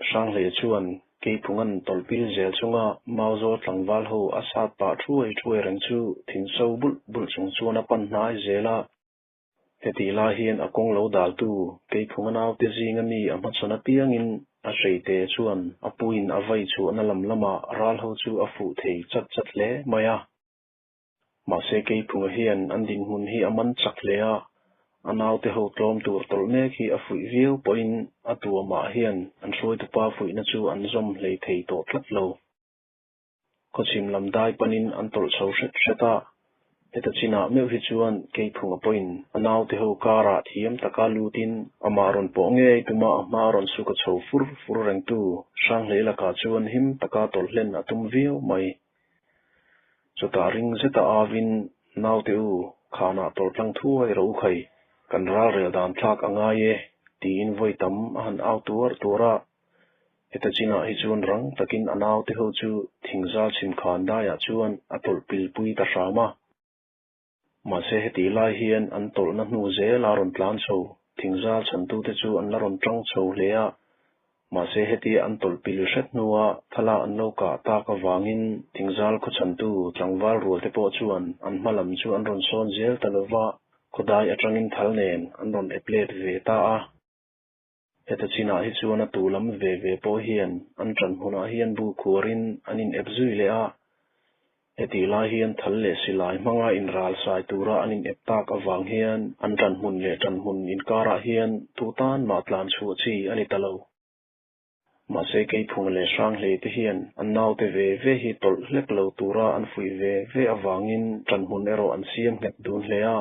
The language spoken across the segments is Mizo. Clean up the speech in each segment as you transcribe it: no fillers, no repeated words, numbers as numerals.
Hranghleia chuan Keiphunga'n tawlhpil zel chunga Mauzawl tlangval ho a sat pah thuai thuai reng chu thinso bulh bulh chung chuan a pan hnai zel a. Hetih lai hian a kawng lo daltu Keiphunga naute zinga mi a hmachhawn apiangin a hreite chuan a puin a vai chhuahna lam lamah ral ho chu a fuh thei chat chat hle mai a. Mahse Keiphunga hian an dinhmun hi a man chak hle a, a naute ho tlawm tur tawlh mek hi a fuih viau pawhin a tuamah hian an hruaitupa fuihna chu an zawm hlei thei tawh tlat lo. Khawchhim lam dai panin an tawlh chho hret hret a, heta chinah meuh hi chuan Keiphunga pawhin a naute ho karah thiam taka lutin amah rawn pawh ngei tuma a hma rawn suka chho fur fur rengtu Hranghlei lakah chuan him taka tawlh hlen a tum viau mai. Chutah ring zeta avin, Naute u, khanah tawlh tlang thuai rawh u khai, kan ralrel dan thlak a ngai e, tiin vawi tam a han au tuar tuar a. Heta chinah hi chuan rang takin a naute ho chu thingzal chhim khan daiah chuan a tawlh pilpui ta hram a. Mahse hetih lai hian an tawlhna hnu zel a rawn tlan chho, thingzal chhantute chu an la rawn tang chho hle a. Mahse hetia an tawlh pil hret hnua thala an lo kah tak avangin thingzal khaw chhantu tlangval rualte pawh chuan an hma lam chu an rawn sawn zel ta lova, khawdai atangin thal nen an rawn ep let ve ta a. Heta chinah hi chuan a tu lam ve ve pawh hian an ṭan hmunah hian bu khuarin an in ep zui leh a. Hetih lai hian thal leh silai hmanga inral sai tura an in ep tak avang hian an ṭan hmun leh ṭan hmun inkarah hian tu tan mah tlan chhuah chi a ni ta lo. Mahse Keiphunga leh Hranghlei te hian an naute ve ve hi tawlh hlek lo tura an fuih ve ve avangin ṭan hmun erawh an siam nghet dun hle a.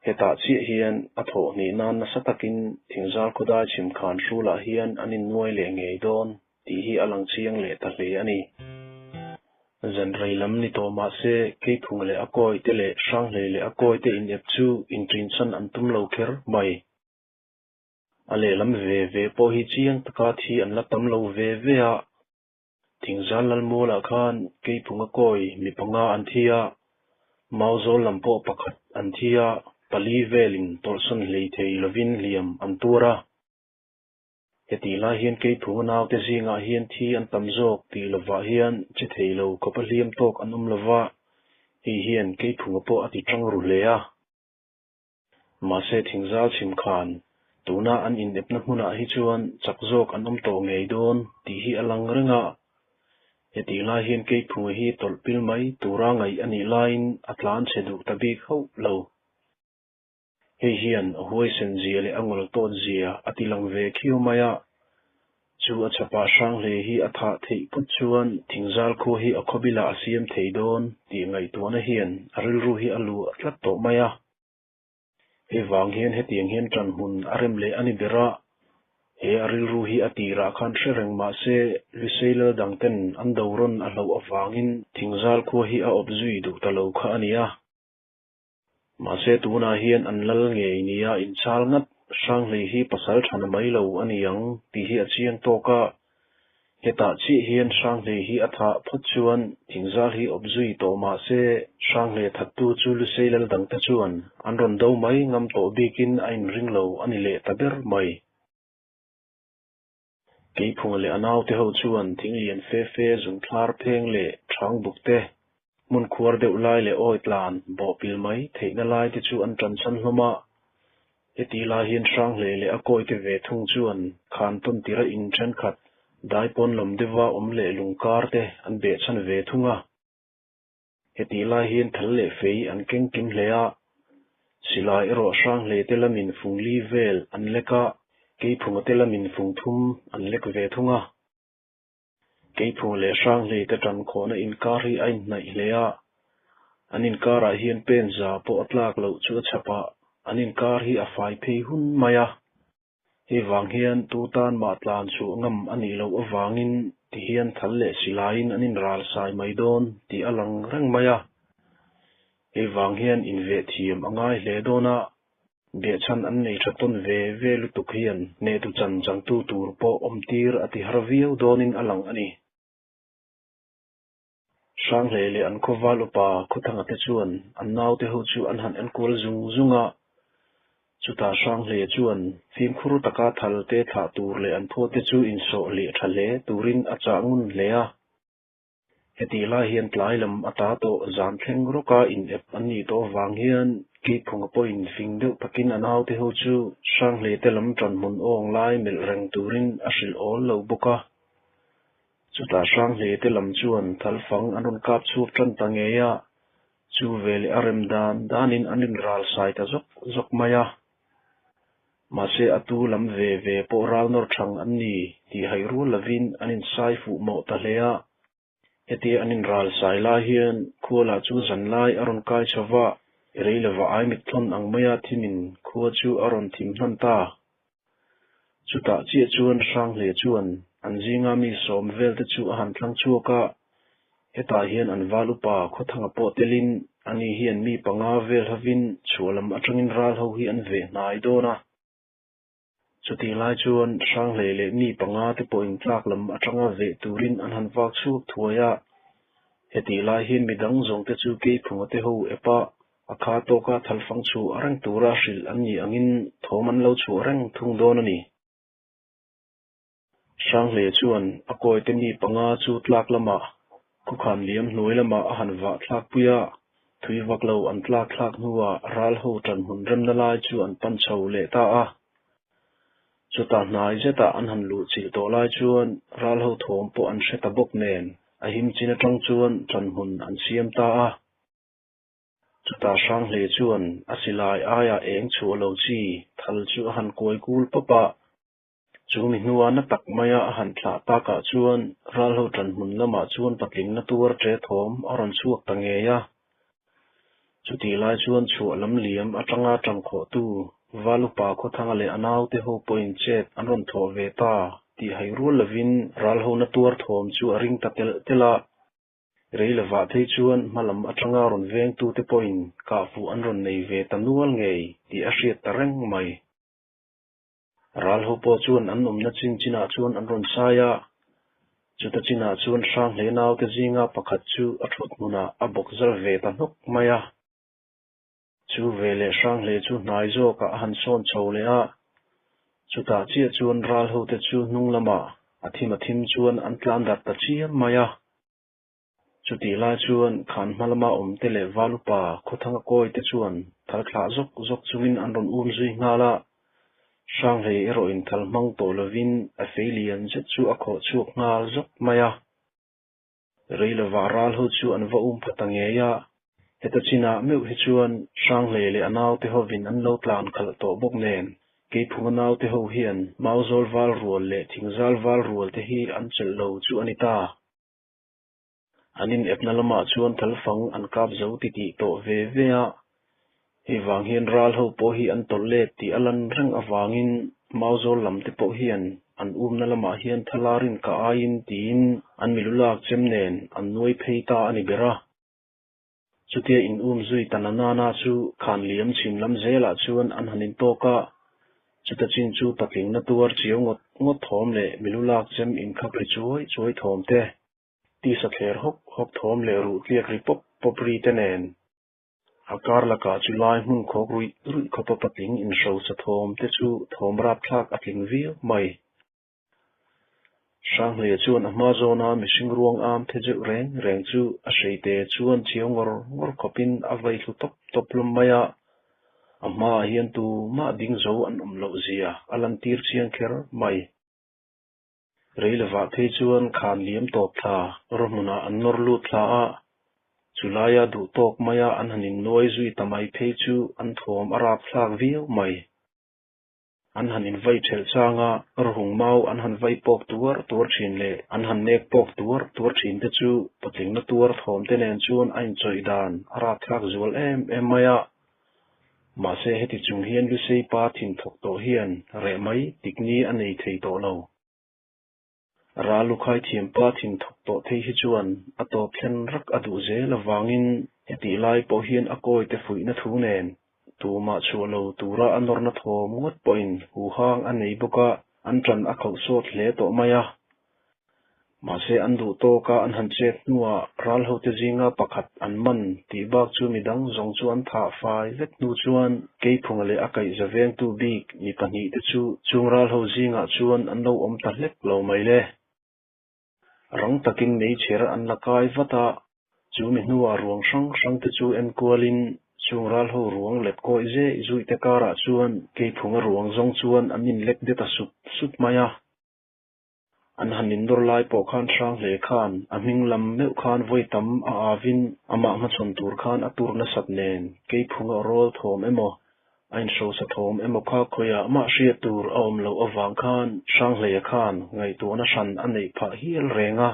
Hetah chiah hian a thawh hnih nan nasa takin thingzar khawdai chhim khan hrulah hian an innuai leh ngei dawn tih hi a lang chiang leh ta hle a ni. Zan rei lam ni tawh mah se Keiphung leh a kawi te leh Hranghlei leh a kawi te inep chu inṭinchhan an tum lo kher mai. A lehlam ve ve pawh hi chiang taka thi an la tam lo ve ve a. Thingzal Lalmualah khan Keiphunga kawi mi panga an thi a, Mauzawl lam pawh pakhat an thi a, pali velin tawlhsawn hlei thei lovin hliam an tuar a. Hetih lai hian Keiphunga naute zingah hian thi an tam zawk tih lovah hian che thei lo khawpa hliam tawk an awm lova, hei hian Keiphunga pawh a ti tang ru hle a. Mahse thingzal chhim khan tuna an inepna hmunah hi chuan chak zawk an awm tawh ngei dawn tih hi a lang reng a. Hetih lai hian Keiphunga hi tawlh pil mai tura ngaih a nih laiin a tlan chhe duh ta bik hauh lo. Hei hian a huaisen zia leh a ngawl tawt zia a ti lang ve khiau mai a. Chu a chhapah Hranghlei hi a thah theih phawt chuan thingzal khua hi a khawbilah a siam thei dawn tih ngaihtuahna hian a rilru hi a luah tlat tawh mai a. Hei vang hian hetiang hian ṭan hmun a rem leh a ni ber a, he a rilru hi a tirah khan hre reng mah se Lusei lal dangten an do rawn a hlauh avangin thingzal khua hi a awp zui duh ta lo kha a ni a. Mahse tunah hian an lal ngei nia inchal ngat Hranghlei hi pasal thana mai lo a ni ang tih hi a chiang tawk a. Hetah chiah hian Hranghlei hi a thah phawt chuan thingzal hi awp zui tawh mahse Hranghlei thattu chu Lusei lal dangte chuan an rawn do mai ngam tawh bikin a inring lo a ni leh ta ber mai. Keiphunga leh a naute ho chuan thing lian fe fe zungthlar pheng leh thang buk te, hmun khuar deuh lai leh awi tlan bawhpil mai theihna lai te chu an tan chhan hlawm a. Heti lai hian Hranghlei leh a kawite ve thung chuan khan tawn tira in thenkhat daipawn lam deuha awm leh lungkar te an behchhan ve thung a. Hetih lai hian thal leh fei an keng kim hle a, silai erawh Hranghlei te lamin fung li vel an lek a, Keiphunga te lamin fung thum an lek ve thung a. Keiphunga leh Hranghlei te tan khawhna inkar hi a inhnaih hle a, an inkarah hian pen za pawh a tlak loh chu a chhap a, an inkar hi a fai phei hun mai a. Hei vang hian tu tan mah tlan chhuah ngam a nih loh avangin ti hian thal leh silaiin an inral sai mai dawn tih a lang reng mai a. Hei vang hian inveh thiam a ngai hle dawn a, behchhan an nei tha tawn ve ve lutuk hian hnehtu chan changtu tur pawh awm tir a ti har viau dawnin a lang a ni. Hranghlei leh an khawval upa Khawthanga te chuan an naute ho chu an han enkual zung zung a. Chutah Hranghleia chuan fimkhur taka thal te thlah tur leh an phuate chu insawh hliah tha hle turin a chah ngun hle a. Hetih lai hian tlai lam a ta tawh zan thleng rawka in ep an nih tawh avang hian Keiphawnga pawhin fing deuh takin a naute ho chu Hranghleia te lam ṭan hmun awng lai melh reng turin a hrilh awl lo bawk a. Chutah Hranghleia te lam chuan thalfang an rawn kap chhuak ṭan ta ngei a, Chu veleh a rem dan danin an inral sai ta zawk zawk mai a. Mahse a tu lam ve ve pawh ral nawr thang an ni tih haih rual lovin an insai fuh mawh ta hle a. Hetia an inral sai lai hian khua lah chu zan lai a rawn kai chho va, rei lova ai mit thawn ang maia thimin khua chu a rawn thim hnan ta. Chutah chiah chuan Hranghleia chuan an zinga mi sawm vel te chu a han thlang chhuak a, hetah hian an val upa Khawthanga pawh telin ani hian mi panga vel hovin chhuah lam atangin ral ho hi an veh hnai dawn a. Chutih lai chuan Hranghleia leh mi panga te pawhin tlak lam atanga veh turin an han vak chhuak thuai a, hetih lai hian midang zawng te chu Keiphunga te ho ep a, A kha tawka thalfang chu a reng tura hrilh an nih angin thawm an lo chhuah reng thung dawn a ni. Hranghleia chuan a kawite mi panga chu tlak lamah khawkhan liam hnuai lamah a han vah thlak pui a, thui vak lo an tlak thlak hnuah ral ho ṭan hmun remna lai chu an pan chho leh ta a. Chutah hnai zetah an han luh chilh tawh lai chuan ral ho thawm pawh an hre ta bawk nen a him chin aṭang chuan ṭan hmun an siam ta a. Chutah Hranghleia chuan a silai aia eng chhuah lo chi thal chu a han kuai kul pawp a. Chu mi hnua na tak maia a han thlah takah chuan ralho ṭan hmun lamah chuan patling na tuar ṭe thawm a rawn chhuak ta ngei a. Chutih lai chuan chhuah lam liam aṭanga ṭang khawhtu Valupa Khawthanga leh a naute ho pawhin chet an rawn thawh ve ta tih hai rual lovin ralho na tuar thawm chu a ring ta telh telh a. Rei lovah phei chuan hma lam atanga rawn vengtute pawhin kahfuh an rawn nei ve ta nual ngei tih a hriat ta reng mai. Ral ho pawh chuan an awmna chin chinah chuan an rawn sai a, chuta chinah chuan Hranghleia naute zinga pakhat chu a thut hmunah a bawk zal ve ta hnawk mai a. Chu veleh Hranghleia chu hnai zawkah a han sawn chho leh a, chutah chiah chuan ral hote chu hnung lamah a thim a thim chuan an tlan darh ta chiam mai a. Chutih lai chuan khan hma lama awmte leh val upa Khawthanga kawite chuan thal thlah zawk zawk chungin an rawn um zui nghal a, Hranghleia erawhin thal hmang tawh lovin a fei lian zet chu a khawh chhuak nghal zawk mai a. Rei lovah ral ho chu an va um pha ta ngei a, heta chinah meuh hi chuan Hranghleia leh a naute hovin an lo tlan khalh tawh bawk nen, Keiphunga naute ho hian Mauzawl val rual leh Thingzal val rual te hi an chelh lo chu a ni ta. An inepna lamah chuan thalfang an kap zo titih tawh ve ve a, hei vang hian ral ho pawh hi an tawlh let tih a lan reng avangin Mauzawl lam te pawh hian an umna lamah hian thalarin ka aiin tiin an milu lak chem nen an nuai phei ta a ni ber a. Chutia in um zui ta na nana chu khan liam chhim lam zelah chuan an han intawk a, chuta chin chu patling na tuar chiau ngawt ngawt thawm leh milu lak chem inkhak ri chuai chuai thawm te, tisa thler hawk hawk thawm leh ruh tliak ri pawp pawp ri te nen. A kar lakah chu lai hmun khawk ruih ruih khawpa patling inhrosa thawm te chu thawm rapthlak a tling viau mai. Hranghleia chuan a hma zawna mihring ruang am the zeuh reng reng chu a hreite chuan chiau ngawr ngawr khawpin a vai hlu tawp tawp hlawm mai a, a hmaah hian tumah ding zo an awm loh zia a lantir chiang kher mai. Rei lovah phei chuan khan liam tawp thla rawhmunah an nawr lut thla a, chu laia duh tawk maia an han innuai zui ta mai phei chu an thawm a rapthlak viau mai. An han invai ṭhelh chang a, rawhung mau an han vai pawk tuar tuar ṭhin leh an han nek pawk tuar tuar ṭhin te chu patlingna tuar thawm te nen chuan a inchawih dan a rapthlak zual em em mai a. Mahse heti chung hian Lusei pa thin thawk tawh hian reh mai tikni a nei thei tawh lo. Ral lukhai thiam pa thin thawk tawh thei hi chuan a tawp thlen rak a duh zel avangin hetih lai pawh hian a kawite fuihna thu nen tumah chhuah lo tura a nawrna thawm ngawt pawhin huhang a nei bawk a, an ṭan a khauh sawt hle tawh mai a. Mahse an duh tawka an han chet hnuah ral hote zinga pakhat an man tih bak chu midang zawng chu an thah fai vek hnu chuan Keiphunga leh a kaihza vengtu bik mi pahnihte chu chung ral ho zingah chuan an lo awm ta hlek lo mai le. Rang takin meichher an la kai vat a, chu mi hnuah ruang hrang hrang te chu enkualin chung ral ho ruang let kawi zeh zuih te karah chuan Keiphunga ruang zawng chuan an inlek det a sup sup mai a. An han innawr lai pawh khan hrang hle khan a hming lam meuh khan vawi tam a avin amah hmachhawn tur khan a tur nasat nen Keiphunga rawl thawm emaw a inhrosa thawm emaw kha khawiah mah hriat tur a awm loh avang khan Hranghleia khan ngaihtuahna hran a neih phah hial reng a.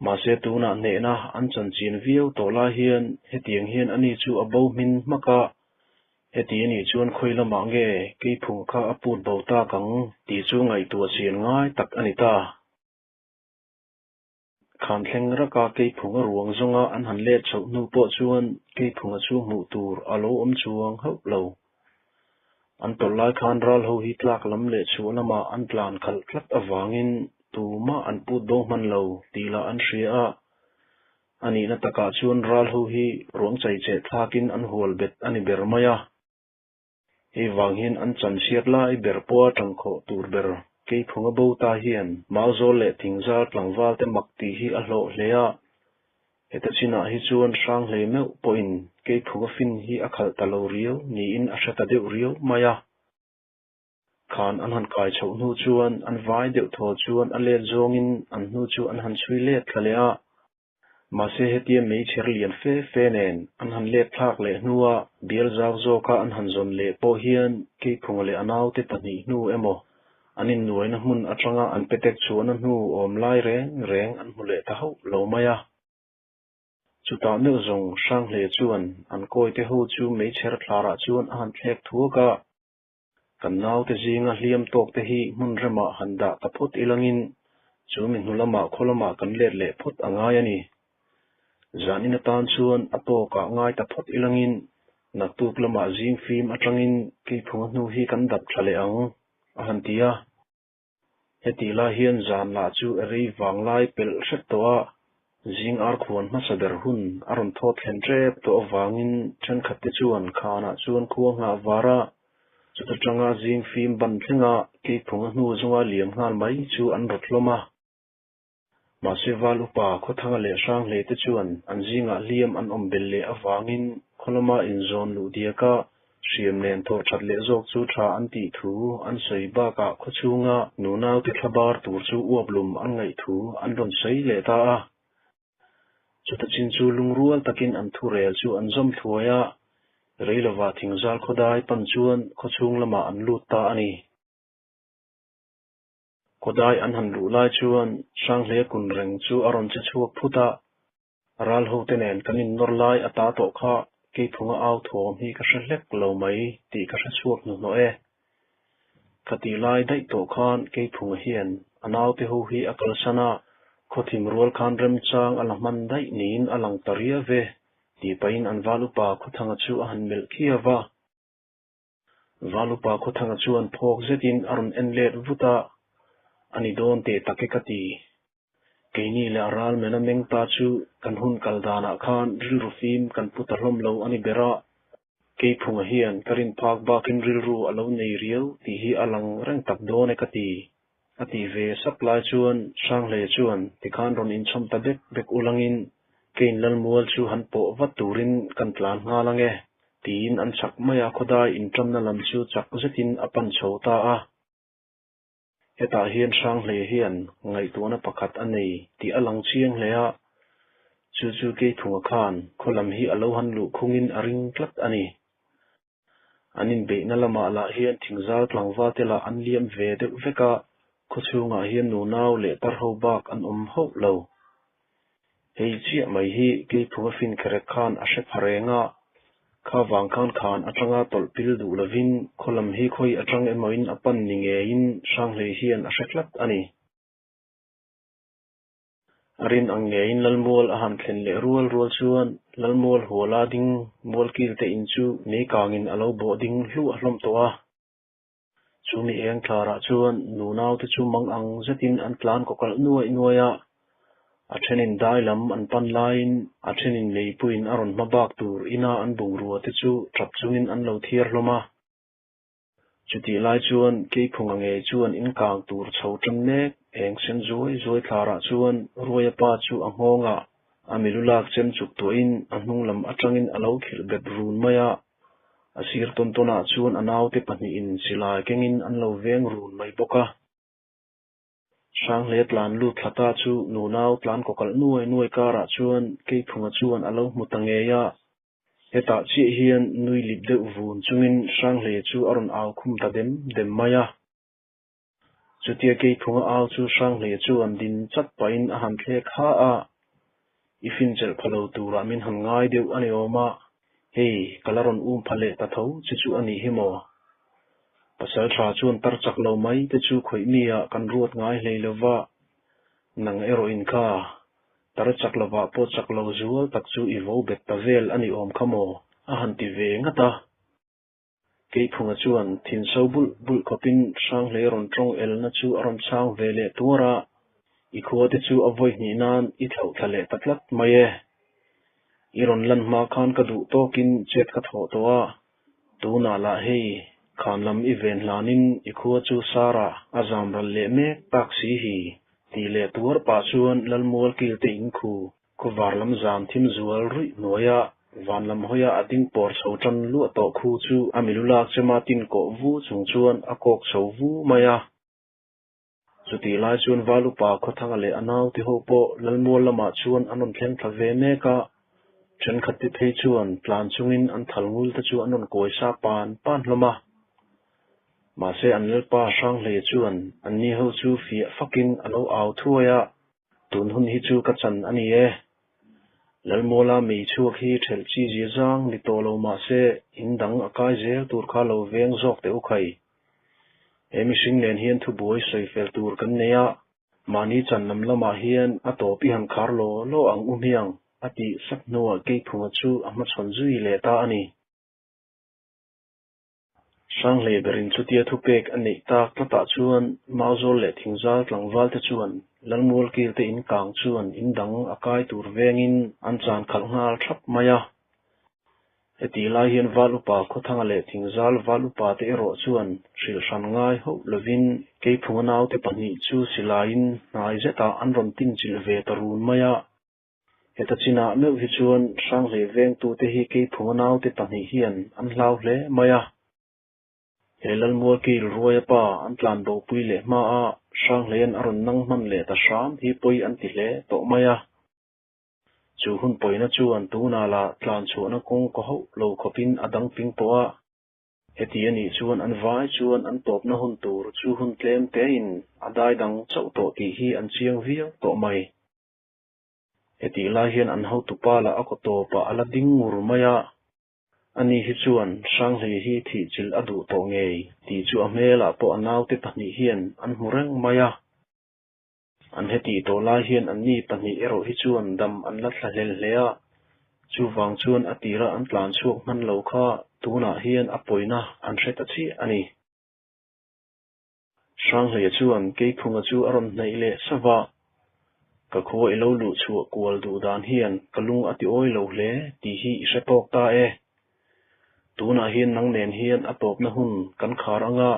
Mahse tunah hnehna an chanchin viau tawh lai hian hetiang hian ani chu a bo hmin hmak a, heti anih chuan khawi lamah nge Keiphunga kha a put bo tak ang tih chu ngaihtuah chian ngai tak a ni ta. Khan thleng raka Keiphunga ruang zawnga an han let chhoh hnu pawh chuan Keiphunga chu hmuh tur a lo awm chuang hauh lo. An tawlh lai khan ral ho hi tlak lam leh chhuah lamah an tlan khalh tlat avangin tumah an put bo hman lo tih lah an hria a. A nihna takah chuan ral ho hi ruang chaicheh thlakin an hual bet a ni ber mai a. Hei vang hian an chanchhiat lai ber pawha tangkhawh tur ber Keiphunga bo ta hian Mauzawl leh Thingzar tlangval te mak tih hi a hlawh hle a. Heta chinah hi chuan Hranghlei meuh pawhin Keiphunga fin hi a khalh ta lo riau niin a hre ta deuh riau mai a. Khan an han kai chhoh hnu chuan an vai deuh thaw chuan a let zawngin an hnu chu an han chhui let thla leh a. Mahse hetia meichher lian fe fe nen an han let thlak leh hnua bial zau zawka an han zawn leh pawh hian Keiphunga leh a naute pahnih hnu emaw an innuaina hmun atanga an petek chhuahna hnu awm lai reng reng an hmu leh ta hauh lo mai a. Chutah meuh zawng Hranghle chuan an kawite ho chu meichher thlarah chuan a han thlek thuak a. Kan naute zinga hliam tawk te hi hmun remah han dah ta phawt ilangin chu mi hnu lamah khaw lamah kan let leh phawt a ngai a ni. Zanin atan chuan a tawkah ngai ta phawt ilangin naktuk lamah zing fim atangin Keiphunga hnu hi kan dap tha leh ang, a han ti a. Hetih lai hian zan lah chu a rei vang lai pelh hret tawh a, zing ar khuan hmasa ber hun a rawn thawt thlen tep tawh avangin thenkhat te chuan khanah chuan khua nghah var a, chuta tanga zing fim ban thlenga Keiphunga hnu zunga liam nghal mai chu an rawt hlawm a. Mahse Val upa Khawthanga leh Hranghlei te chuan an zingah hliam an awm bel leh avangin khaw lama inzawn luh diaka hriam nen thawh that leh zawk chu tha an tih thu an sawi bakah khaw chhunga nunaute thla bar tur chu uap lum an ngaih thu an rawn sawi leh ta a. Chuta chin chu lungrual takin an thu rel chu an zawm thluai a, Reilova thingzal khawdai pan chuan khaw chhung lamah an lut ta a ni. Kawdai an han luh lai chuan Hranghlea kun reng chu a rawn che chhuak phut a, ral hote nen kan innawr lai a ta tawh kha Keiphunga au thawm hi ka hre hlek lo mai tih ka hre chhuak hnuhnawh e. Ka tih lai daih tawh khan Keiphunga hian a naute ho hi a kalsan a, khawthim rual khan remchang a la hman daih niin a lang ta riau ve tih pahin an val upa Khawthanga chu a han melh khiau va. Valupa Khawthanga chuan phawk zetin a rawn en let vut a, A ni dawn teh tak e ka ti. Keini leh a ral mena meng ta chu kan hun kal danah khan rilru fim kan pu ta hlawm lo a ni ber a, Keiphunga hian ka rin phak bakin rilru a lo nei riau tih hi a lang reng tak dawn e ka ti. A tih ve sap lai chuan Hranghlei chuan tikhan rawn inchhawm ta bek bek ulangin Kein Lalmual chu han pawh vat turin kan tlan nghal ang e tiin an chak mai a, khawdai inṭanna lam chu chak zetin a pan chho ta a. Hetah hian Hranghlei hian ngaihtuahna pakhat a nei tih a lang chiang hle a, chu chu Keiphunga khan khaw lam hi a lo han luh khungin a ring tlat a ni. An inbeihna lamah lah hian thingzal tlangval te lah an liam ve deuh vek a, khaw chhungah hian nunau leh tarho bak an awm hauh lo. Hei chiah mai hi Keiphunga finkerek khan a hre pha reng a, kha vang khan khan atanga tawlh pil duh lovin khaw lam hi khawi atang emawin a pan ni ngeiin Hranghlei hian a hre tlat a ni. A rin ang ngeiin Lalmual a han thlen leh rual rual chuan Lalmual huala ding mualkil te in chu meikangin a lo bawh ding hluah hlawm tawh a. Chu mi eng thlarah chuan nunaute chu mang ang zetin an tlan kawkalh nuaih nuaih a, a thenin dai lam an pan laiin a thenin leipuiin a rawn hma bak tur ina an bungrua te chu tap chungin an lo thiar hlawm a. Chutih lai chuan Keiphunga ngei chuan in kang tur chho tan mek eng sen zuai zuai thlarah chuan Ruaia pa chu a nghawngah a milu lak chem chuk tuahin a hnung lam atangin a lo khilh bet run mai a. A sir tawn tawnah chuan a naute pahnihin silai kengin an lo veng run mai bawk a. Hranghleia tlan lut thla ta chu nunau tlan kawkalh nuai nuai karah chuan Keiphunga chuan a lo hmu ta ngei a. Hetah chiah hian nui lip deuh vun chungin Hranghleia chu a rawn au khum ta dem dem mai a. Chutia Keiphunga au chu Hranghleia chuan din chat pahin a han thlek ha a, I finchelh pha lo turah min han ngai deuh a ni awm a, hei ka la rawn um pha leh ta tho che chu a nih hi maw? Pasal tha chuan tar chak lo mai te chu khawih mi ah kan ruat ngai hlei lo va, nang erawh in kha tar chak lovah pawh chak lo zual tak chu i vo bet ta vel a ni awm kha maw? a han ti ve ngat a. Keiphunga chuan thin so bulh bulh khawpin Hranghlei rawn tawng elna chu a rawn chhang ve leh tuar a, I khua te chu a vawi hnih nan i thlauh thla leh ta tlat mai e. I rawn lan hma khan ka duh tawkin chet ka thawh tawh a, tunah lah hei khan lam i ven hlanin i khua chu Sara a zam ral leh mek tak si hi, tih leh tuar pah chuan Lalmual kil te in khu Khawvar lam zam thim zual ruih hnuaia van lam hawia a ding pawr chho tan luah tawh khu chu a milu lak chema tin kawh vu chung chuan a kawk chho vu mai a. Chutih lai chuan Val upa Khawthanga leh a naute ho pawh Lalmual lamah chuan an rawn thleng thla ve mek a, thenkhat te phei chuan tlan chungin an thal ngul te chu an rawn kawi sa pan pan hlawm a. Mahse an Lalpa Hranghleia chuan anni ho chu fiah fakin a lo au thuai a. Tun hun hi chu ka chan a ni e. Lalmuala mei chhuak hi ṭhelh chi zia zang ni tawh lo mah se in dang a kai zel tur kha lo veng zawk teh u khai. He mihring nen hian thubuai sawi fel tur kan nei a, mahni chan lam lamah hian a tawp i han khar law law ang u hmiang a tih sak hnuah Keiphunga chu a hmachhawn zui leh ta a ni. Hranghleia berin chutia thupek a neih tak tlatah chuan Mauzawl leh Thingzal tlangval te chuan Lalmual kil te in kang chuan in dang a kai tur vengin an chan khalh nghal thap mai a. Hetih lai hian Val Upa Khawthanga leh Thingzal Val Upa te erawh chuan hrilh hran ngai hauh lovin Keiphunga naute pahnih chu silaiin hnai zetah an rawn tinchilh ve ta run mai a. Heta chinah meuh hi chuan Hranghlei vengtute hi Keiphunga naute pahnih hian an hlau hle mai a. He Lalmualkil Ruaia pa an tlan bopui leh hma a, Hranghleian a rawn nang hman leh ta hram hi pawi an ti hle tawh mai a. Chu hun pawina chuan tunah lah tlan chhuahna kawng kaw hauh lo khawpin a dang ping tawh a. Heti a nih chuan an vai chuan an tawpna hun tur chu hun tlem tein a dai dang chauh tawh tih hi an chiang viau tawh mai. Hetih lai hian an hotupa lah a kaw tawpah a la ding ngur mai a, ani hi chuan Hranghlei hi thih chilh a duh tawh ngei tih chu a hmelah pawh a naute pahnih hian an hmu reng mai a. An hetih tawh lai hian anni pahnih erawh hi chuan dam an la thla hlel hle a, chuvang chuan a tira an tlan chhuak hman lo kha tunah hian a pawina an hre ta chiah a ni. Hranghleia chuan Keiphunga chu a rawn hnaih leh sava a, Ka khua i lo luh chhuah kual duh dan hian ka lung a ti awi lo hle tih hi i hre tawk ta e. Tunah hian nang nen hian a tawpna hun kan khar anga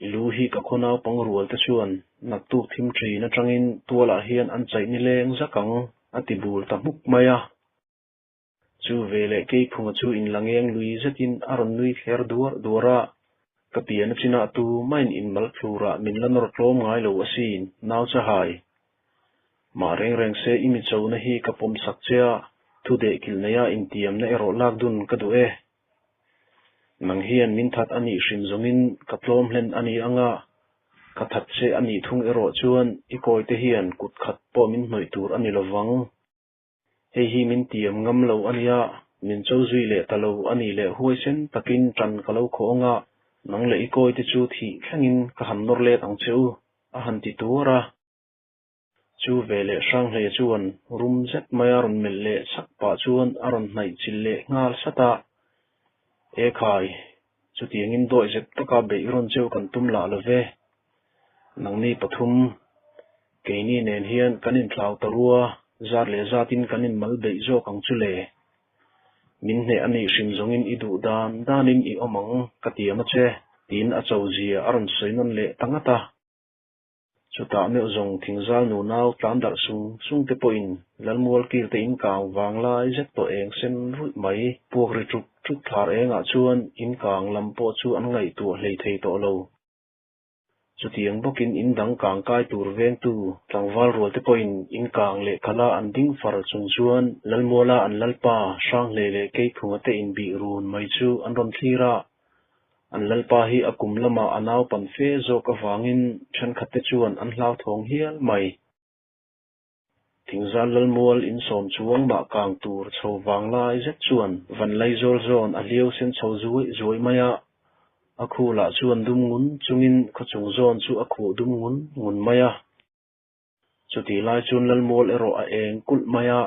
i lu hi ka khaw naupang rual te chuan naktuk thim ṭhin aṭangin tualah hian an chaih nileng zak ang a ti bul ta hmuk mai a. Chu veleh Keiphunga chu inlangeng lui zetin a rawn nui thler duar duar a, Ka pian a chinah tu main inmal thlurah min la nawr tlawm ngai lo asin, nau chahai. Mah reng reng se i mi chona hi ka pawm sak che a, thu dehkilh neia intiamna erawh lak dun ka duh e. Nang hian min that a nih hrim zawngin ka tlawm hlen a ni ang a, ka that che a nih thung erawh chuan i kawite hian kut khat pawh min hnawih tur a ni lovang. Hei hi min tiam ngam lo a nia, min cho zui leh ta lo a nih leh huaisen takin ṭan ka lo khawng a, nang leh i kawi te chu thih thlengin ka han nawr let ang che u, a han ti tuar a. Chu ve leh Hranghleia chuan rum zet maia rawn melh leh chak pah chuan a rawn hnaih chilh leh nghal sat a, E khai! Chutiangin dawihzep taka beih rawn cheu kan tum lah lo ve. Nangni pathum, keini nen hian kan inthlau ta rua, zat leh zatin kan inmal beih zawk ang chu le. Min hneh a nih hrim zawngin i duh dan danin i awm ang ka tiam a che, tiin a cho zia a rawn sawi nawn leh ta ngat a. Chutah meuh zawng thingzal nunau tlan darh sung sung te pawhin Lalmual kil te in kang vang lai zet tawh eng sen ruih mai puak ri ṭuk ṭuk thlar engah chuan in kang lam pawh chu an ngaihtuah hlei thei tawh lo. Chutiang bawkin in dang kang kai tur vengtu tlangval rual te pawhin in kang leh khala an ding far chung chuan Lalmuala an Lalpa Hranghlei leh Keiphunga te inbih run mai chu an rawn thlir a. An Lalpa hi a kum lamah a naupan fe zawk avangin thenkhatte chuan an hlauthawng hial mai. Thingzal Lalmual insawm chuang mah kang tur chho vang lai zet chuan van laizawl zawn a hliau sen chho zuai zuai mai a, a khulah chuan dum ngun chungin khawchung zawn chu a khuh dum ngun ngun mai a. Chutih lai chuan Lalmual erawh a eng kulh mai a,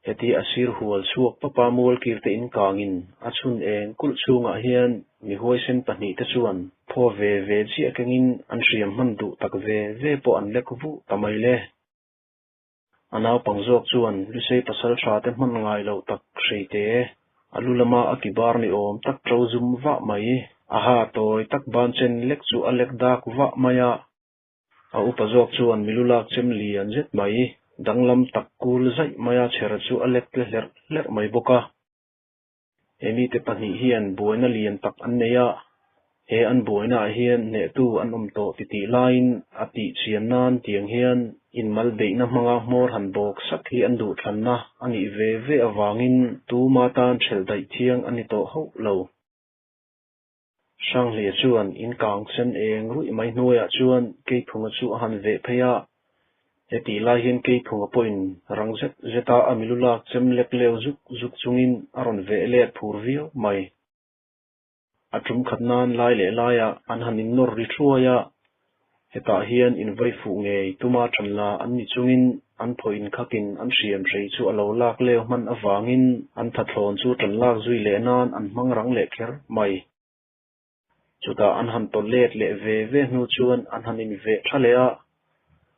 heti a sir hual chhuak papa mual kirte inkangin a chhun eng kulh chhungah hian mi huaisen pahnihte chuan phaw ve ve chiah kengin an hriam hman duh tak ve ve pawh an lek vuh ta mai le. A naupang zawk chuan Lusei pasal tha te hman ngai loh tak hreite, a lu lama a ki bar ni awm tak ṭo zum vah mai, a ha tawi tak ban chen lek chu a lek dak vah mai a. A upa zawk chuan milu lak chem lian zet mai, danglam tak kul zaih maia chher chu a lek tle hlerh hlerh mai bawk a. He mite pahnih hian buaina lian tak an nei a, he an buainaah hian hnehtu an awm tawh titih laiin a tih chian nan tiang hian inmal beihna hmanga hmawr han bawk sak hi an duhthlanna a nih ve ve avangin tuma tan ṭhelh daih thiang a ni tawh hauh lo. Hranghlia chuan in kang sen eng ruih mai hnuaiah chuan Keiphunga chu a han veh phei a. Hetih lai hian Keiphunga pawhin rang zet zeta a milu lak chem lek leu zuk zuk chungin a rawn veh let phur viau mai. A tum khat nan lai leh laiah an han innawr ri thuai a, Hetah hian invai fuh ngei tuma ṭan la an ni chungin an phaw inkhakin an hriam hrei chu a lo lak leu hman avangin an thathlawn chu ṭan lak zui leh nan an hmang rang leh kher mai. Chutah an han tawlh let leh ve ve hnu chuan an han inveh ṭha leh a,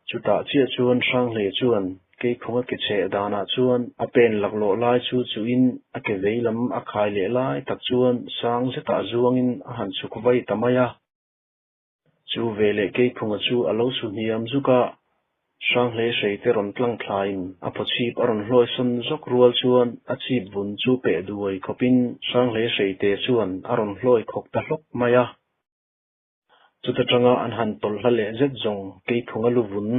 chutah chiah chuan Hranghlei chuan Keiphunga ke chheh danah chuan a pen laklawh lai chu chuhin a ke vei lam a khai leh lai tak chuan sang zetah zuangin a han chhuk vai ta mai a. Chu veleh Keiphunga chu a lo su hniam zuk a, Hranghlei hreite rawn tlang thlaiin a phaw chhip a rawn hlawi sawn zawk rual chuan a chhip vun chu peh duai khawpin Hranghlei hreite chuan a rawn hlawi khawk ta hlawk mai a. Chuta tanga an han tawlh hla leh zet zawng Keiphunga lu vun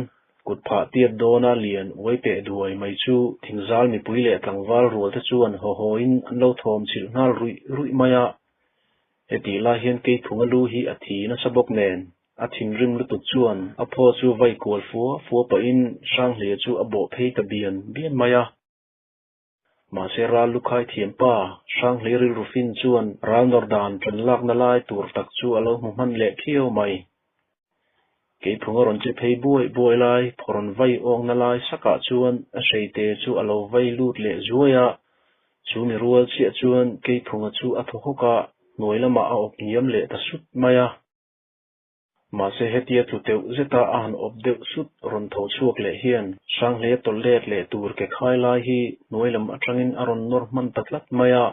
kut phah tiat dawna lian uai peh duai mai chu thingzal mipui leh tlangval rualte chuan haw hawin an lo thawm chhilh nghal ruih ruih mai a. Hetih lai hian Keiphunga lu hi a thi nasa bawk nen, a thinrim lutuk chuan a phaw chu vai kual fua fua pahin Hranghleia chu a bawh phei ta bian bian mai a. Mahse ral lukhai thiam pa Hranghlei rilru fin chuan ral nawr dan ṭan lakna lai tur tak chu a lo hmu hman leh khiau mai. Keiphunga rawn che phei buai buai lai phaw rawn vai awngna lai sakah chuan a hreite chu a lo vai lut leh zuai a, chu mi rual chiah chuan Keiphunga chu a thaw hawk a, hnuai lamah a awp hniam leh ta sut mai a. Mahse hetia tlu teuh zeta a han awp deuh sut rawn tho chhuak leh hian Hranghlei a tawlh let leh tur ke khai lai hi hnuai lam atangin a rawn nawr hman ta tlat mai a.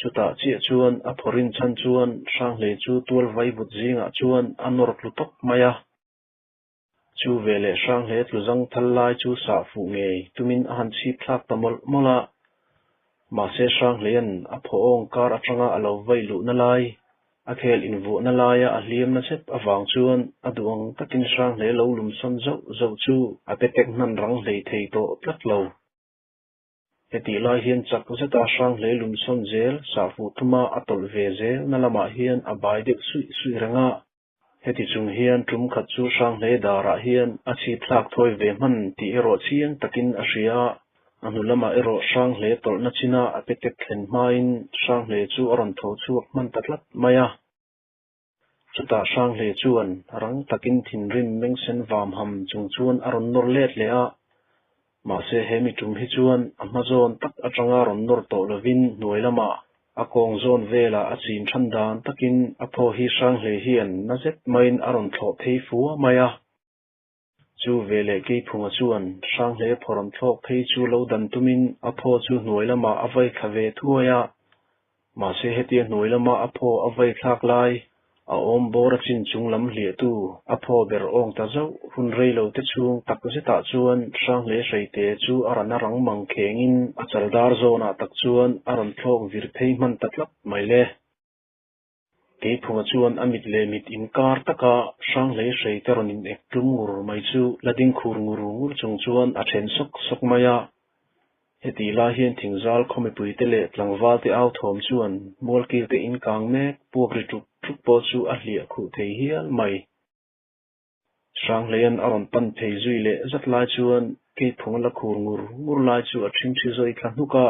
Chutah chiah chuan a phaw rin chhan chuan Hranghlei chu tual vaivut zingah chuan a nawr tlu tawp mai a. Chu veleh Hranghlei tlu zang thal lai chu sah fuh ngei tumin a han chhip thlak ta mawlh mawlh a. Mahse Hranghleia'n a phaw awng kar atanga a lo vai luhna lai, a khel invuahna laia a hliam na zet avang chuan a duh ang takin Hranghlei lo lumsawn zauh zauh chu a pe tek hnan rang hlei thei tawh tlat lo. Hetih lai hian chak zeta Hranghlei lumsawn zel sahfuh tuma a tawlh ve zel na lamah hian a bai deuh suih suih reng a. Heti chung hian tum khat chu Hranghlei darah hian a chhip thlak thawi ve hman tih erawh chiang takin a hria a, a hnu lamah erawh Hranghlei tawlhna china a pe tek thlen hmain Hranghlei chu a rawn tho chhuak hman ta tlat mai a. Chutah Hranghlei chuan rang takin thinrim mengsen vam ham chung chuan a rawn nawr let leh a, mahse he mi tum hi chuan a hma zawn tak atanga rawn nawr tawh lovin hnuai lamah. A kawng zawn velah a chin than dan takin a phaw hi Hranghlei hian na zet maiin a rawn thlawh phei fua mai a. Chu veleh Keiphunga chuan Hranghlei phaw rawn thlawk phei chu lo dan tumin a phaw chu hnuai lamah a vai thla ve thuai a. Mahse hetia hnuai lama a phaw a vai thlak lai, a awm bawr a chin chung lam hliahtu a phaw ber awng ta zauh hun rei lo te chhung tak zetah chuan Hranghlei Hreite chu a rana rang mang khengin a chal dar zawnah tak chuan a rawn thlawk vir phei hman ta tlat mai le. Keiphunga chuan a mit leh mit inkar taka Hranghlei Hreite rawn in ek tlum ngur mai chu la ding khur ngur ngur chung chuan a then sawk sawk mai a. Hetih lai hian thingzal khaw mipuite leh tlangvalte au thawm chuan mualkilte inkang mek puak ri ṭuk ṭuk pawh chu a hliah khuh thei hial mai. Hranghleia'n a rawn pan phei zui leh zat lai chuan Keiphunga la khur ngur ngur lai chu a ṭhingṭhi zawi thla hnuk a.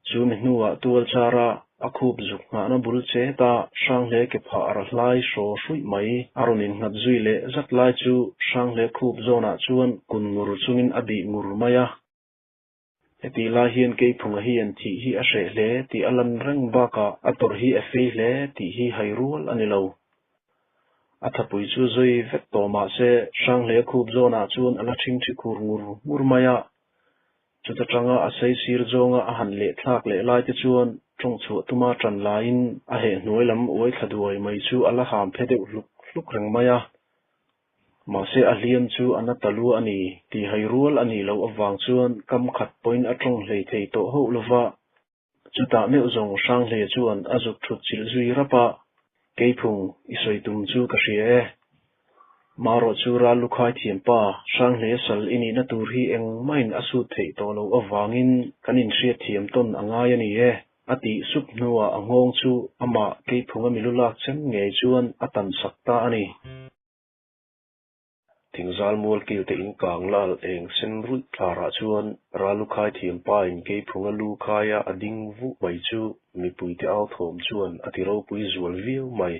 Chu mi hnuah tual chara a khup zuk nghahna bul chet a Hranghleia ke phah ra hlai hraw hruih mai a rawn innghat zui leh zat lai chu Hranghleia khup zawnah chuan kun ngur chungin a bih ngur mai a. Hetih lai hian Keiphunga hian thih hi a hreh hle tih a lan reng bakah a tawrh hi a fei hle tih hi hai rual a ni lo. A thapui chu zui vek tawh mah se Hranghleia khup zawnah chuan a la ṭhingṭhi khur ngur ngur mai a. Chuta tanga a sei sir zawnga a han leh thlak leh lai te chuan ṭawng chhuah tuma ṭan laiin a heh hnuai lam uai thla duai mai chu a la ham phe deuh hluk hluk reng mai a. Mahse a hliam chu a na ta lua a ni tih hai rual a nih loh avang chuan kam khat pawhin a tawng hlei thei tawh hauh lova. Chutah meuh zawng Hranghleia chuan a zuk thut chilh zui rap a, Keiphung, i sawi tum chu ka hria e. Marawh chu ral lukhai thiam pa, Hranghleia sal i nihna tur hi engmahin a sut theih tawh loh avangin kan inhriat thiam tawn a ngai a ni e. A tih sup hnuah a nghawng chu amah Keiphunga milu lak chem ngei chuan a tan sak ta a ni. Thingzal mual kilte in kang lal eng sen ruih tlarah chuan Ralukhai thiampa in Keiphunga lu khaia a ding vuh mai chu mipuite au thawm chuan a ti ropui zual viau mai.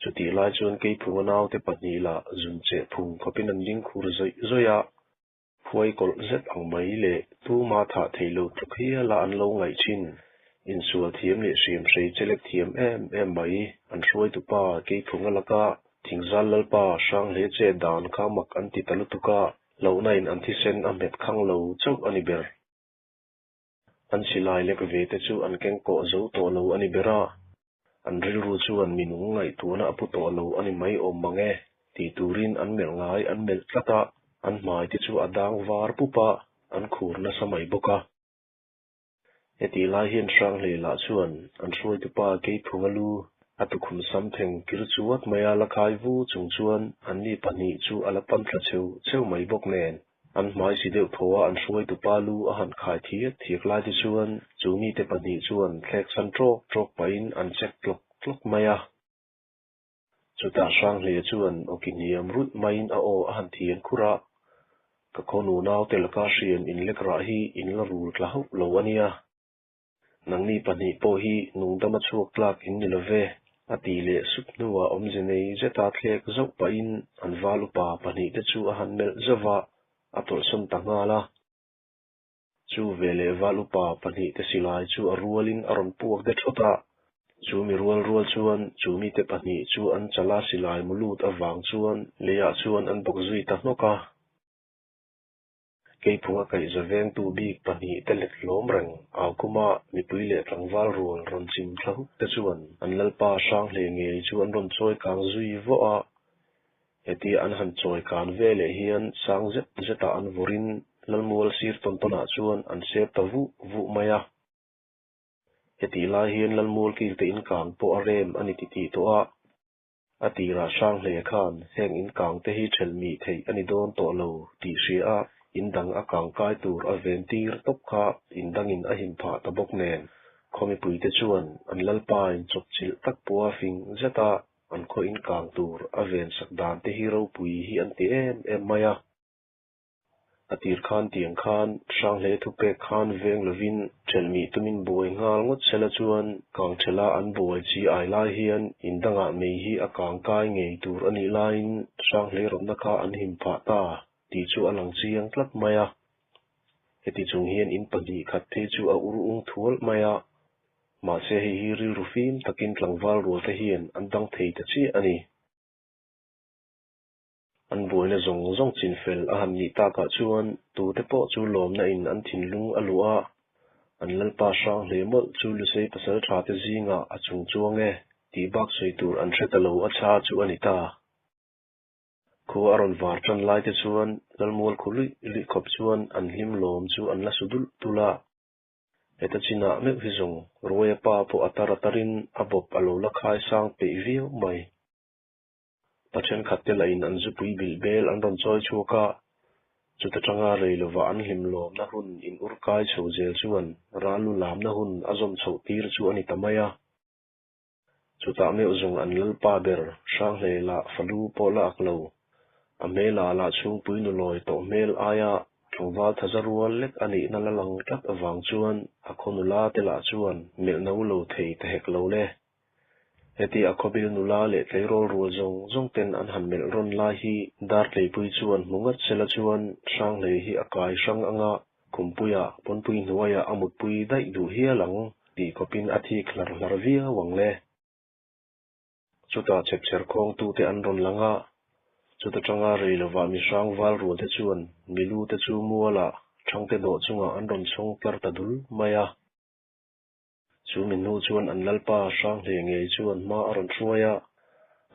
Chutih lai chuan Keiphunga naute pahnih lah zun cheh phung khawpin an ding khur zawih zawih a. Phuai kawlh zet ang mai leh tuma thah theih lo tluk hiala an lo ngaih thin. Insual thiam leh hriam hrei chelek thiam em em mai. An hruaitupa Keiphunga laka Thingzal Lalpa Hranghle chet dan kha mak an ti ta lutuk a, hlauhna in an thisen a hmet khang lo chauh a ni ber. An silai lek ve te chu an keng kawh zo tawh lo a ni ber a, an rilru chuan mi nung ngaihtuahna a pu tawh lo a ni mai awm mang e tih turin an melh ngai an melh tlat a, an hmai te chu a dang var pup a, an khur nasa mai bawk a. Hetih lai hian Hranghlei lah chuan an hruaitupa Keiphunga lu a tukhum sam theng kir chuat mai a la khai vu chung chuan anni pahnih chu a la pan thla cheu cheu mai bawk nen. An hmai si deuh thaw a an hruaitu pa lu a han khai thiak thiak lai te chuan chu mite pahnih chuan thlek san ṭawk ṭawk pahin an chek tlawk tlawk mai a. Chutah Hranghleia chuan awki hniam ruih maiin a aw a han thian khur a, Ka khaw nunau te laka hriam inlek rah hi in la rul tla hauh lo a nia. Nangni pahnih pawh hi nungdama chhuak tlak in ni lo ve, a ti leh sup hnuah awmze nei zeta thlek zauh pahin an val upa pahnih te chu a han melh zauh va, a tawlhsawn ta nghal a. Chu veleh val upa pahnih te silai chu a rualin a rawn puak de thawt a, chu mi rual rual chuan chu mite pahnih chu an chala silai mu lut avang chuan leiah chuan an bawk zui ta hnawk a. Keiphunga kaihza vengtu bik pahnih te let hlawm reng au kuma mipui leh tlangval rual rawn chim thla huk te chuan an lalpa Hranghlei ngei chu an rawn chawi kang zui vawh a. Hetia an han chawi kan ve leh hian sang zet zetah an vawrin Lalmual sir tawn tawnah chuan an sep ta vuh vuh mai a. Hetih lai hian Lalmual kilte inkang pawh a rem a ni titih tawh a. A tirah Hranghleia khan heng in kang te hi ṭhelh mih theih a ni dawn tawh lo tih hria a, in dang a kang kai tur a ven tir tawp kha in dangin a him phah ta bawk nen. Khaw mipuite chuan an lalpa in chawpchilh tak pawha fing zet a an khaw in kang tur a ven sak dan te hi ropui hi an ti em em mai a. A tir khan tiang khan Hranghlei thupek khan veng lovin ṭhelh mih tumin buai nghal ngawt sela chuan kangṭhela an buai chi ai lai hian in dangah mei hi a kang kai ngei tur a nih laiin Hranghlei rawtna kha an him phah ta tih chu a lang chiang tlat mai a. Heti chung hian in pahnih khat phei chu a ur ung thual mai a. Mahse hei hi rilru fim takin tlangval rual te hian an dang thei ta chiah a ni. An buaina zawng zawng chinfel a han nih takah chuan tute pawh chu lawmna in an thinlung a luah a, an Lalpa hrang hle mawlh chu Lusei pasaltha te zingah a chung chuang e tih bak sawi tur an hre ta lo a chha chu a ni ta. Khua a rawn var tan lai te chuan Lalmual khu luih luih khawp chuan an hlim lawm chu an la su dulh dulh a. Heta chinah meuh hi zawng Ruaia pa pawh a tar a tarin a bawp a lo la khai sang peih viau mai. Pa thenkhat te lahin an zupui bilh bel an rawn chawi chhuak a, chuta tanga rei lovah an hlim lawmna hun in ur kai chho zel chuan ral lu lamna hun a zawm chhoh tir chu a ni ta mai a. Chutah meuh zawng an lalpa ber Hranghlei lah falu pawh la ak lo. A hmelah lah chhungpui nulawi tawh hmel aia tlangval thaza rual lek a nihna la lang tlat avang chuan a khaw nula te lah chuan melh no lo thei ta hek lo le. Heti a khawbil nula leh tleirawl rual zawng zawng ten an han melh rawn lai hi Dartleipui chuan hmu ngat sela chuan Hranghlei hi a kai hrang anga Khumpuia pawnpui hnuaiah a mutpui daih duh hial ang tih khawpin a thik hlar hlar viau ang le. Chutah chhepchher khawngtute an rawn lang a, chuta tanga rei lovah mi hrang val rualte chuan milu te chu mualah thangte dawh chungah an rawn chhawng tlar ta dul mai a. Chu mi hnu chuan an lalpa hrang hle ngei chuan hma a rawn hruai a,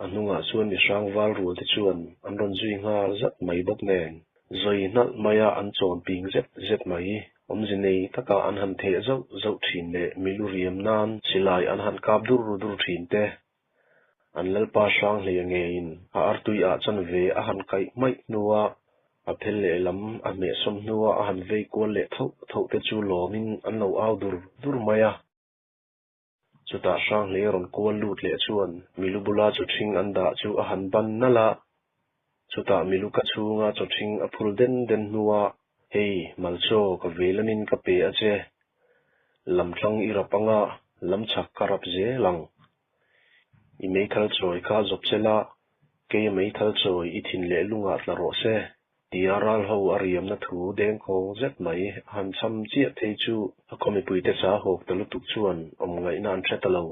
a hnungah chuan mi hrang val rual te chuan an rawn zui nghal zat mai bawk nen. Zawi hnalh maia an chawn ping zet zet mai, awmze nei taka an han theh zauh zauh thin leh milu riam nan silai an han kap dur dur thin te. An lalpa hrang hle ngeiin a artui ah chanve a han kaih hmaih hnua a phel lehlam a hmehsawm hnua a han vei kual leh thauh thauh te chu lawmin an lo au dur dur mai a. Chutah Hranghlei rawn kual lut leh chuan milu bula chawṭhing an dah chu a han ban nalh a. Chutah milu ka chhunga chawṭhing a phul den den hnua, Hei, Malchaw, ka vei lamin ka pe a che. Lamtlang i rap anga lamchhak ka rap zel ang. I meithal chawi kha zawp che la, kei a meithal chawi i thin leh lungah tla rawh se, tia ral ho a riamna thu dengkhawng zet mai a han cham chiah phei chu a khaw mipuite sa hawk ta lutuk chuan awm ngaihna an hre ta lo.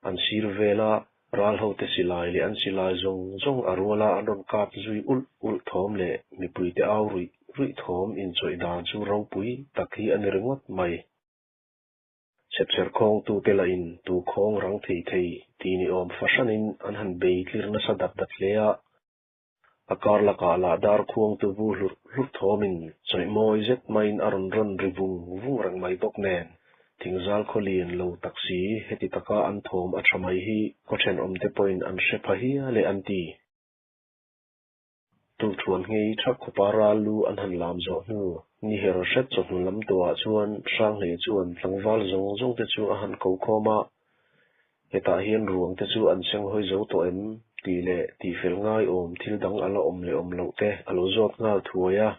An sir vela ral hote silai leh an silai zawng zawng a ruala an rawn kap zui ulh ulh thawm leh mipuite au ruih ruih thawm inchawih dan chu ropui tak hi a ni ringawt mai. Chhepchher khawngtute lahin tu khawng rang thei thei ti ni awm fahranin an han bei tlir nasa dat dat hle a. A kar lakah lah dar khuangtu vu hlurh hlurh thawmin chawih mawi zet maiin a rawn rawn ri vung vung reng mai bawk nen, thingzal khaw lian lo tak si heti taka an thawm a tha mai hi khaw thenawmte pawhin an hre pha hial e an ti. Tukṭhuan nghei ṭhak khawpa ral lu an han lam zawh hnu, ni her hret chawhnu lam tawhah chuan Hranghlei chuan tlangval zawng zawng te chu a han ko khawm a, hetah hian ruang te chu an seng hawi zo tawh em tih leh tihfel ngaiawm thil dang a la awm leh awm loh te a lo zawt nghal thuai a.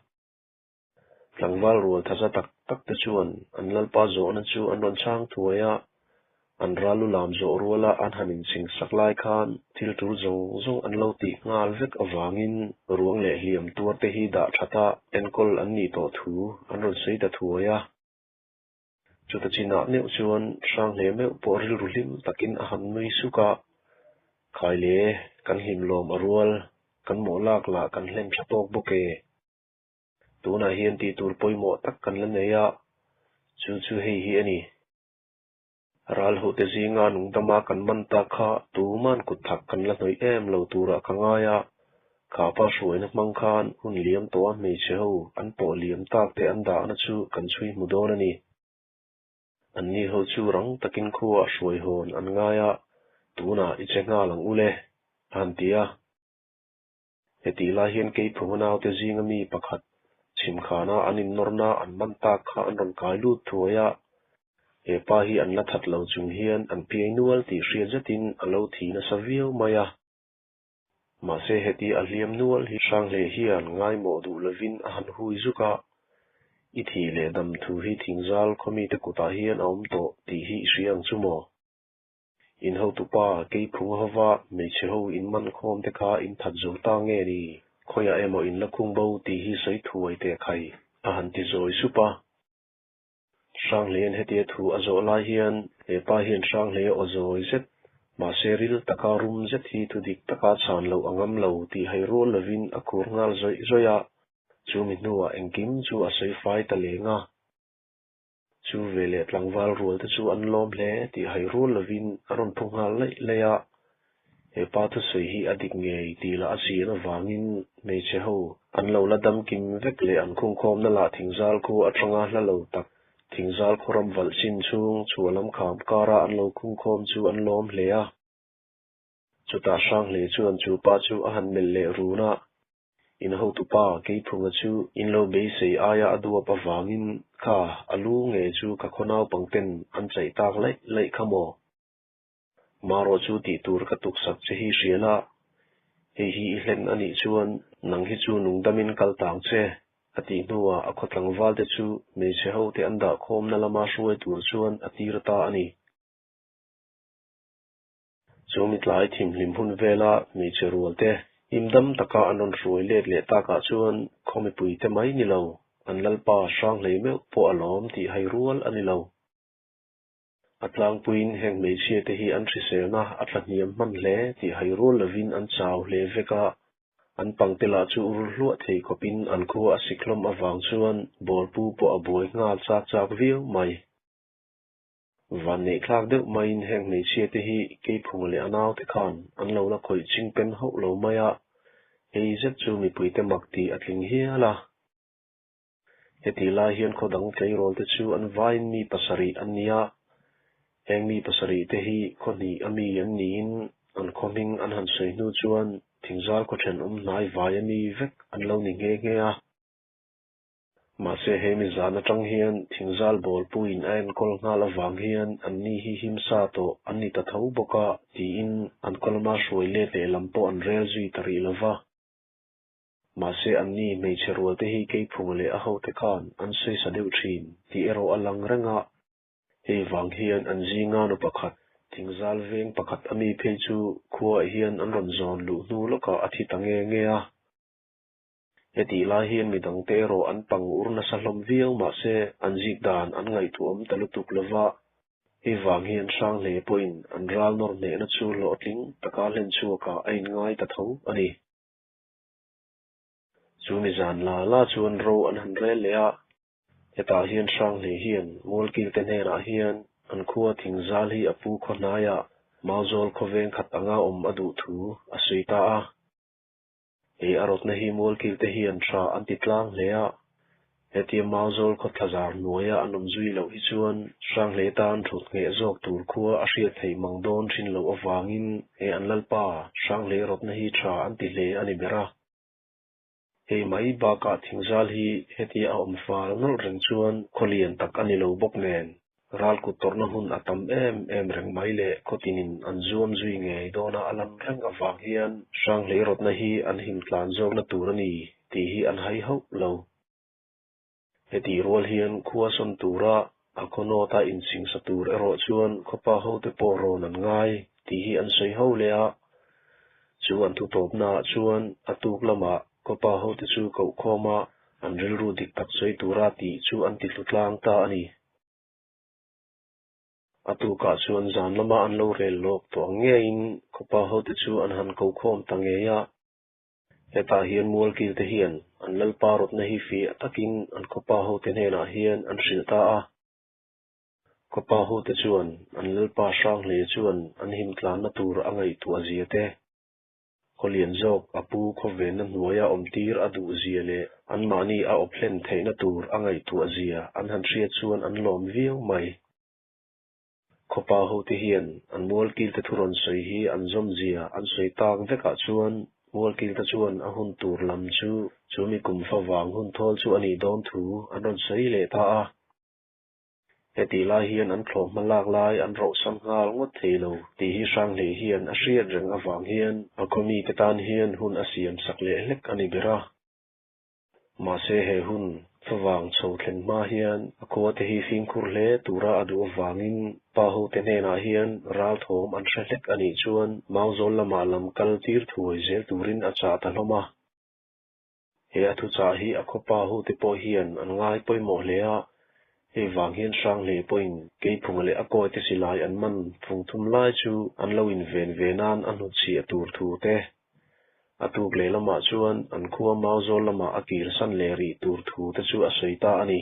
Tlangval rual thaza tak tak te chuan an lalpa zawhna chu an rawn chhang thuai a, an ral lu lam zawh ruala an han inchhing sak lai khan thil tul zawng zawng an lo tih nghal vek avangin ruang leh hliam tuar te hi dah that a enkawl an nih tawh thu an rawn sawi ta thuai a. Chuta chinah meuh chuan Hranghle meuh pawh rilru hlim takin a han nui suk a, Khaile, kan hlim lawm a rual, kan mawh lak lah kan hlen tha tawk bawk e. Tunah hian tih tur pawimawh tak kan la nei a, chu chu hei hi a ni. Ralhute zinga nungdama kan man tak kha tuman kut thak kan la hnawih em lo turah ka ngai a, khapa hruaina hmang khan hun liam tawha hmeichhe ho an pawh liam tak te an dahna chu kan chhui hmu dawn a ni. Anni ho chu rang takin khuaah hruai hawn an ngai a, tunah i che nghal ang u le, a han ti a. Hetih lai hian Keiphu naute zinga mi pakhat chhimkhana an innawrna an man tak kha an rawn kai lut thuai a, he pa hi an la that lo chung hian an piai nual tih hriat zetin a lo thi nasa viau mai a. Mahse heti a hliam nual hi Hranghlei hian ngaimawh duh lovin a han hui zuk a, I thih leh dam thu hi thingzal khawmite kutah hian a awm tawh tih hi i hria ang chu maw? In hotupa, Keiphunga hova hmeichhe ho in man khawm te kha in that zo ta nge ni? Khawiah emaw in la khung bo tih hi sawi thuai teh khai, a han ti zawi sup a. Hranghleia'n hetia thu a zawh lai hian he pa hian Hranghleia aw zawi zet, mahse ril taka rum zet hi thu dik taka chhan loh a ngam lo tih hai rual lovin a khur nghal zawih zawih a, chumi hnuah engkim chu a sawi fai ta leng a. Chu veleh tlangval rual te chu an lawm hle tih hai rual lovin a rawn phu nghal laih laih a. He pa thusawi hi a dik ngei tih lah a chian avangin hmeichhe ho an lo la dam kim vek leh an khungkhawmna lah thingzal khua atanga hla lo tak thingzal khaw ram valh chin chhung chhuah lam kham kara an lo khungkhawm chu an lawm hle a. Chutah Hranghlei chuan chu pa chu a han melh leh run a. In hotupa Keiphunga chu in lo beisei aia a duap avangin kha a lu nge chu ka khaw naupangten an chaih tak laih laih kha maw? Marawh chu tih tur ka tuksak che hi hria la, hei hi i hlen a nih chuan nang hi chu nungdamin kal tang che, a tih hnuah a khaw tlangvalte chu hmeichhe hote an dahkhawmna lama hruai tur chuan a tir ta a ni. Chu mitlai thimhlim hun vela hmeichhe rualte himdam taka an rawn hruai let leh takah chuan khaw mipuite mai ni lo, an lalpa Hranghlei meuh pawh a lawm tih hai rual a ni lo. A tlangpuiin heng hmeichhia te hi an hriselna a tlahniam hman hle tih hai rual lovin an chau hle vek a, an pangte lah chu ur hluah thei khawpin an khua a sik hlawm avang chuan bawlpu pawh a buai nghal chak chak viau mai. Vanneih thlak deuh maiin heng hmeichhia te hi Keiphunga leh a naute khan an lo la khawih ching pen hauh lo mai a, hei zet chu mipuite mak tih a tling hial a. Heti lai hian khaw dang tleirawl te chu an vaiin mi pasarih an ni a, heng mi pasarih te hi khaw hnih a mi an niin an khaw hming an han sawi hnu chuan thingzal khaw thenawm hnai vai a mi vek an lo ni nghe nghe a. Mahse he mi zan atang hian thingzal bawl puiin a enkawl nghal avang hian an ni hi himsa tawh an ni ta tho bawk a tiin an khaw lama hruai let leh lam pawh an rel zui ta rih lo va. Mahse anni hmeichhe rualte hi Keiphunga leh a hote khan an sawi sa deuh thin tih erawh a lang reng a. Hei vang hian an zinga nu pakhat, thingzal veng pakhat a mi phei chu khuaah hian an rawn zawn luh hnu lawkah a thi ta nge nge a. Hetih lai hian midangte erawh an pang ur nasa hlawm viau mahse an zik dan an ngaihtuahawm ta lutuk lova. Hei vang hian Hranghlei pawhin an ral nawr hnehna chu hlawhtling taka hlen chhuakah a inngai ta tho a ni. Chu mi zan la la chuan ro an han rel leh a, hetah hian Hranghlei hian Mualkilte hnenah hian an khua thingzal hi a pu khaw hnaiah Mauzawl khawveng khat anga awm a duh thu a sawi ta a. Hei a rawtna hi Mualkilte hian tha an ti tlang hle a, hetia Mauzawl khaw thlazar hnuaia an awm zui loh hi chuan Hranghlei tan thut ngheh zawk tur khua a hriat theih mang dawn thin loh avangin he an lalpa Hranghlei rawtna hi tha an ti hle a ni ber a. Hei mai bakah thingzal hi hetia a awm fal nawlh reng chuan khaw lian tak a ni lo bawk nen ral kut tawrhna hun a tam em em reng mai leh khaw tinin an zuam zui ngei dawna a lan reng avang hian Hranghlei rawtna hi an him tlan zawkna tur a ni tih hi an hai hauh lo. Hetih rual hian khua sawn tura a khaw nawta insingsa tur erawh chuan khawpa hote pawh rawn an ngai tih hi an sawi ho leh a. Chu an thutawpnaah chuan a tuk lamah khawpa hote chu kohkhawm a, an rilru dik tak sawi tura tih chu an ti hlu tlang ta a ni. A tukah chuan zan lama an lo rel lawk tawh ang ngeiin khawpa hote chu an han kohkhawm ta ngei a. Hetah hian Mualkilte hian an lalpa rawtna hi fiah takin an khawpa hote hnenah hian an hrilh ta a. Khawpa hote chuan an lalpa Hranghlei chuan an himtlanna tur a ngaihtuah zia te, khaw lian zawk a pu khawvenna hnuaia awmtir a duh zia leh anmahni a awp hlen theihna tur a ngaihtuah zia an han hriat chuan an lawm viau mai. Khawpa hote hian an mualkilte thu rawn sawi hi an zawm zia an sawi tak vekah chuan mualkilte chuan a hun tur lam chu chu mi kum favang hun thawl chu a nih dawn thu an rawn sawi leh ta a. Hetih lai hian an thlawh hma lak lai an rohsam nghal ngawt thei lo tih hi Hranghlei hian a hriat reng avang hian a khaw mite tan hian hun a siam sak leh hlek a ni ber a. Mahse he hun favang chho thlen hma hian a khua te hi fimkhur hle tura a duh avangin pa hote hnenah hian ralthawm an hre hlek a nih chuan Mauzawl lamah lam kal tir thuai zel turin a chah ta hlawm a. He a thuchah hi a khaw pa hote pawh hian an ngai pawimawh hle a. Hei vang hian Hranghlei pawhin Keiphunga leh a kawite silai an man fung thum lai chu an lo inven ve nan a hnutchhiah tur thu te, a tuk leh lamah chuan an khua Mauzawl lamah a kirsan leh rih tur thu te chu a sawi ta a ni.